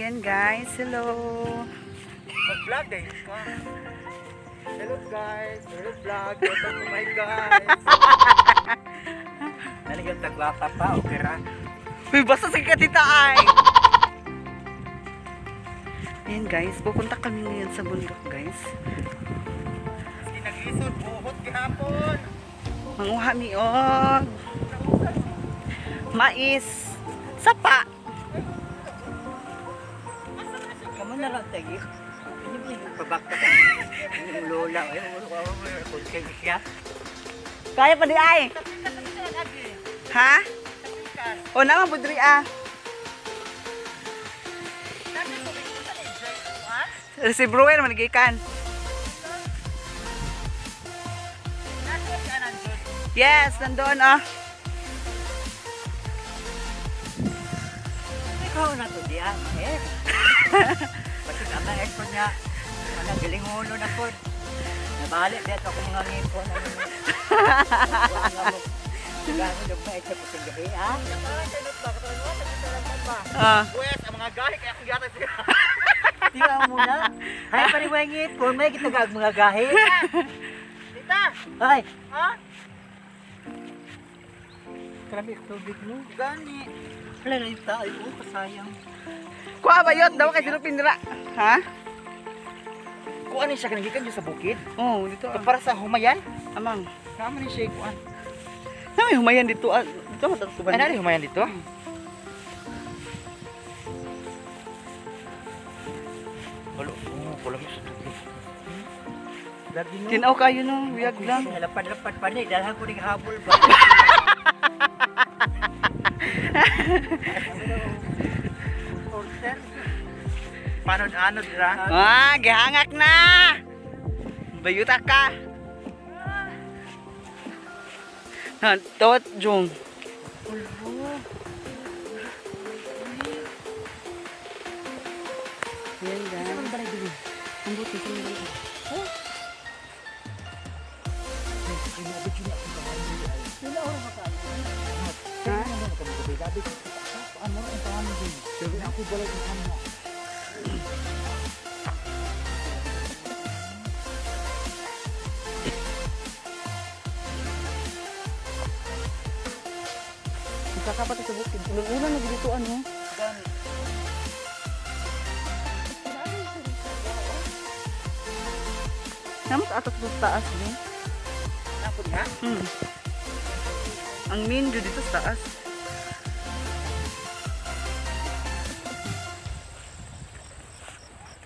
Ayan guys, hello. Mag-vlog din ka. Hello guys, hello vlog. Welcome to my guys. Naligang tagwapa pa, okay ra. Uy, basta sa katita ay. Ayan guys, pupunta kami ngayon sa bundok guys. Sige, nag-isod, buhot gihapon. Manguha mi og mais. Sapa. Kamu na lang tagi. Pabakta ka. Yung lola, ay siya. Kaya pa di ay. Ha? O naman budri ah. Si Brewer man gikan. Yes, nandoon ah. Ikaw na to diya, eh. Pati ama eh ko niya. Wala galing ulo na po. Nabalik dito ako mga ngipon. Gano'n yung maet sa puting gabi, ah? Ah. Pwes, ang mga gahi, kaya akong yata siya. Di ba muna? Hay, pariway ngipon, may kitagag mga gahi. Tita! Ay! Ha? Karami tubig mo. Gani. Wala na yung tayo, oh, kasayang. Kuha ba yun? Daw kay sino pindra. Ha? Kuan ni siya kanagikan sa bukid? Oh, dito ah. Para sa humayan? Amang. Kama ni siya kuan. Na may humayan dito ah. Dito matatuban. Ay, nari humayan dito? Wala, oh, wala mo sa tubig. Tinaw kayo no, wiyag lang. Lapad-lapad pa ni, dalhan ko ning habol ba. Panod-anod ra. Ah, gihangak na. Bayuta ka. Na, tawat jong. Yan guys. Ang buti sa mga. Ha? Nakakapat sa bukid. Ulan-ulan na dito ano. Namas atas sa taas ni. Napod nga? Hmm. Ang main view dito sa taas.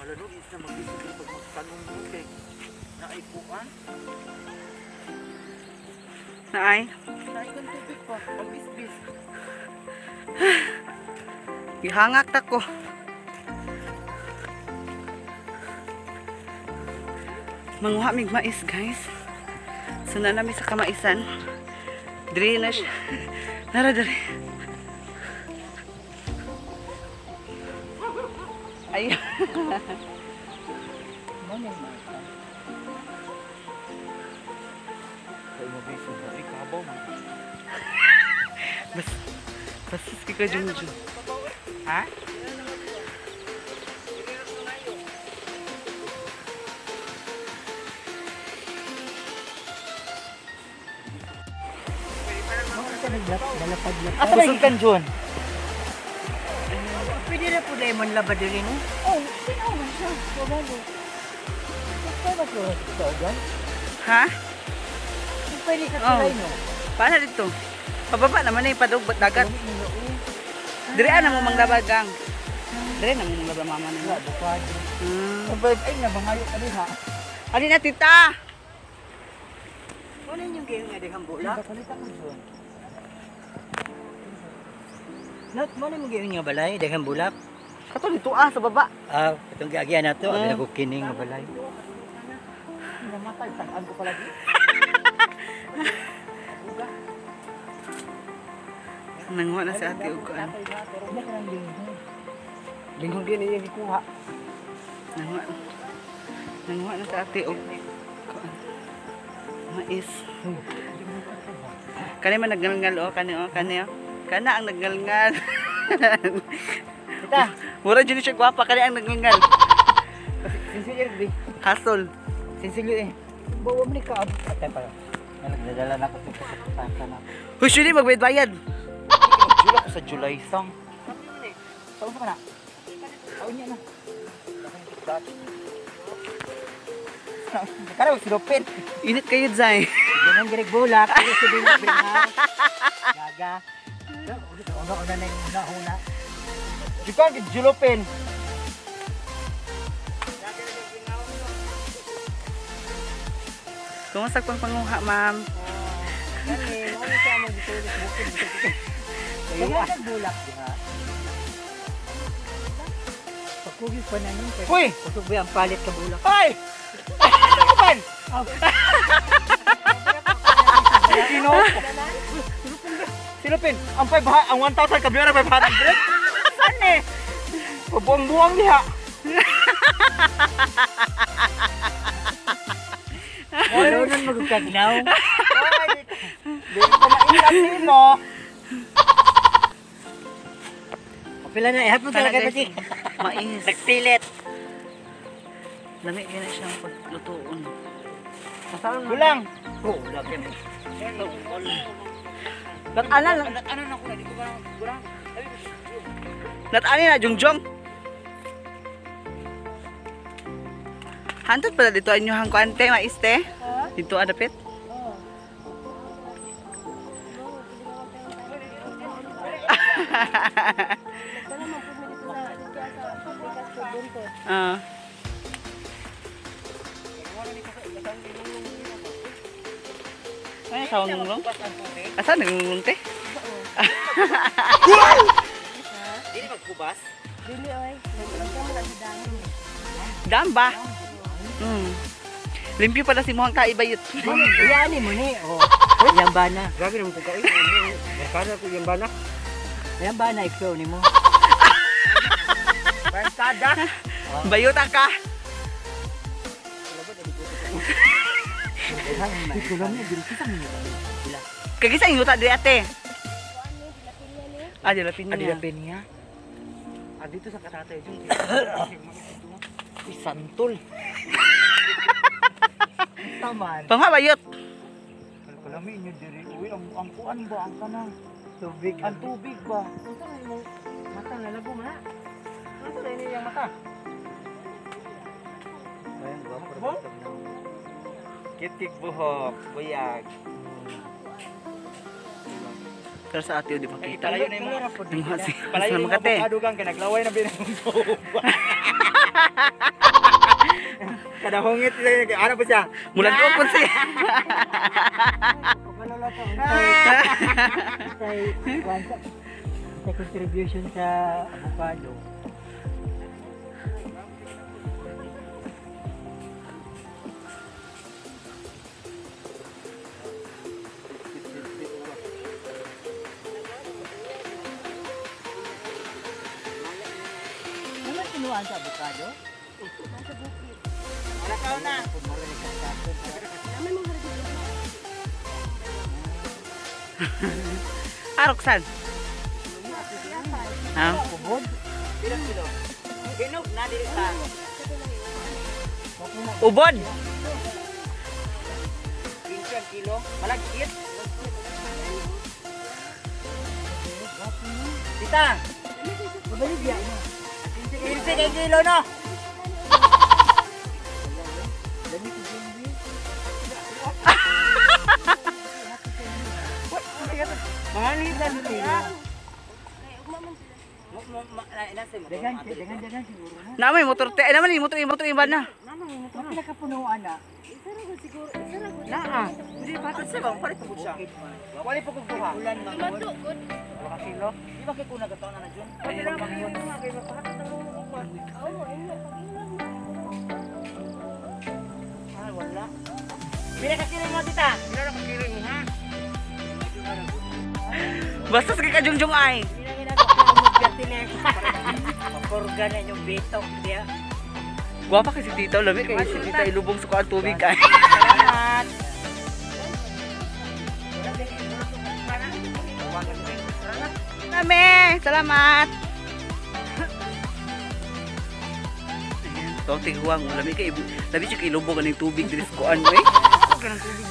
Wala no, is na mag-isip pag magtanong mo kay naikuan. Naay. Naikuan tubig pa, pag-isbis. Gihangak ta ko. Manguha mig mais guys. So na nami sa kamaisan. Diri na siya. Nara diri. Ay. Bas bas kay ka Junjun. Ha? Asa na gikan Jun? Pwede na po dahil man laba diri no? Oh, tinaw man siya. Kabalo. Pwede ba ito sa? Ha? Pwede ka tulay no? Paano dito? Pababa naman eh, padug dagat. Dire ana mo manglabagang. Dire na mo manglaba mama nimo. Ay, nabangayo ka diha. Ali na tita. Ano yung gayon nga dihang bulak? Not mo na yung gayon nga balay, dihang bulak. Kato dito ah sa baba. Ah, itong giagyan na to, abi na ko kining nga balay. Namatay tag-an ko palagi. Nanguha na si ate og kuan. Linghong din niya gikuha. Nanguha. Nanguha na si ate og kuan. Mais. Kani man nagngalngal oh, kani oh, kani oh. Kana ang nagngalngal. Tita. Mura jud siya gwapa kani ang nagngangal. Sinsilyo eh. Hasol. Sinsilyo eh. Bawa mo ni ka. Atay pa. Nagdadala na ako sa kasaktan na. Huy, sure magbayad-bayad. Jula ko sa July song. Saan ka na? Saan niya na? Kaya silupin. Init kayo, Zay. Ganun girig bulak. Gaga. Una-una na yung una-una. Jukan, julupin. Kumusta pang panguha, ma'am? Kaya bulak, di ba? Pagkugis pa na nun. Uy! Kusog ba ang palit ka bulak? Ay! Ay! Sino? Silupin, ang 500, ang 1,000 kabiyara 500. Saan eh? Buang-buang niya. Wala nun magkagnaw. Di ko mailat mo. Pila na, ihap mo talaga pati. Mais. Nagpilit. Lami kaya na siyang paglutuon. Kulang. Oo, lagi. Nat-ana lang. Nat-ana na ko na, di ko ba kulang. Nat-ani na, jungjong. Hantod pala dito ang inyong kuante, mais te. Dito adapit. Ah. Ay, sawang nunglong? Asa nagnunglong te? Dili magkubas? Dili oy. Dam ba? Limpyo pala si Muhang Kaibayot. Yani mo ni. Oh. Yang bana. Grabe naman ko kayo. Barkada ko yung bana. Yang bana ikaw ni mo. Barkada. Bayota ka. Kagisa yung yuta diri ate. Ah, dila pinya. Ah, dila pinya. Ah, dito sa katatay dyan. Santol. Taman. Panghabayot. Kalami inyo diri. Uy, ang kuan ba ang kanang tubig. Ang tubig ba? Mata nalago ma. Ano na ini yang mata? Kitik buhok, buyag. Pero sa ate di makita. Palayo na yung mga Palayo na mga kate. Adugang kay naglaway na binang. Kada hungit ano po siya? Mulan ko pun siya. Sa contribution sa avocado. Ano kinuhaan sa avocado? Nasa bukid. Malakaw na. Naman mong harap. Ah, Roxanne. Ah. Ubod? Ilang kilo? Hinog na dili sa. Ubod. 20 kilo. Malagkit. Tita. Mabaligya na. 15 kay kilo no. Dagan siguro na. Na may motor te. Ay naman motor motor iban na. Mapila ka punuan na. Naa. Hindi pa sa bang palit po siya. Wali po kog duha. Ulan man. Wala ka kilo. Di ba kay kuna gataw na na jud? Ah, wala. Pila ka kilo mo tita? Pila ka kilo mo ha? Basta sige ka jungjung ay. Makurga na yung bitok diya. Gwapa kasi tita, lami kay si tita ilubong sa kuan tubig ay. Salamat. Kami, salamat. To tiguang lami kay labi jud kay ilubog aning tubig diri sa kuan oy. Kanang tubig.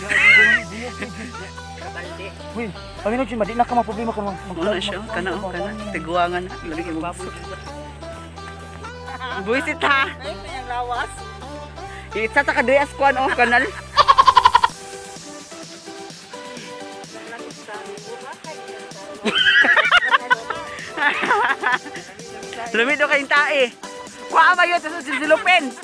Uy, paminod siya, di na ka maproblema kung Ano siya, kana oh, kana tiguangan na lami kay mabusog. Buisit ha. Ay, kayang lawas. Itsa ta ka duyas kuan oh kanal. Lami do kayong tae. Kuha ba yun sa silupin?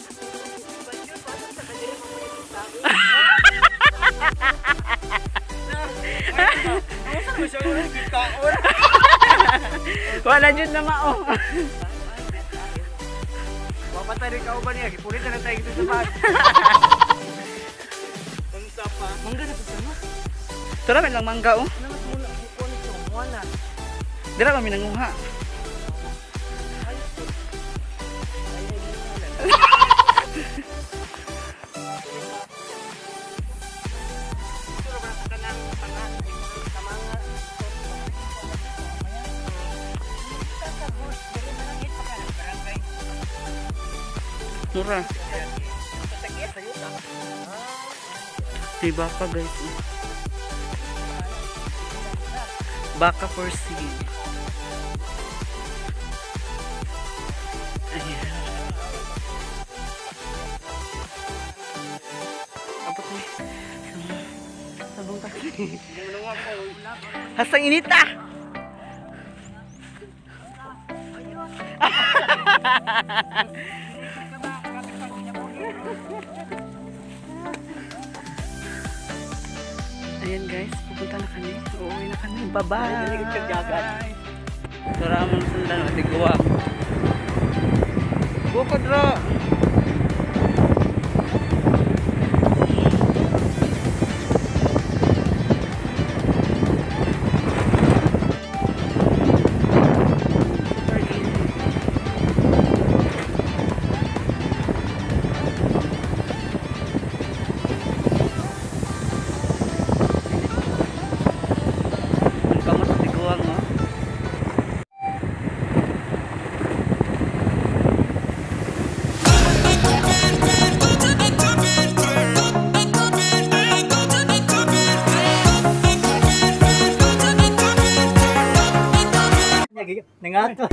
Wala dyan na mao. Wapatay rin ka ba niya? Gipulit na tayo dito sa bag. Mangga na sa sama. Tara man lang mangga oh. Ano mas muna kukuha nito? Wala. Dira kami nanguha. Mura. May baka guys. Baka for sale. Ayan. Abot ni. Sabong taxi. Hasang inita. Ayan guys, pupunta na kami. Uuwi na kami. Bye-bye! Tara mo sundan at iguwa. Bukod ro! Ang kamot sa tiguang, oh. Nangato.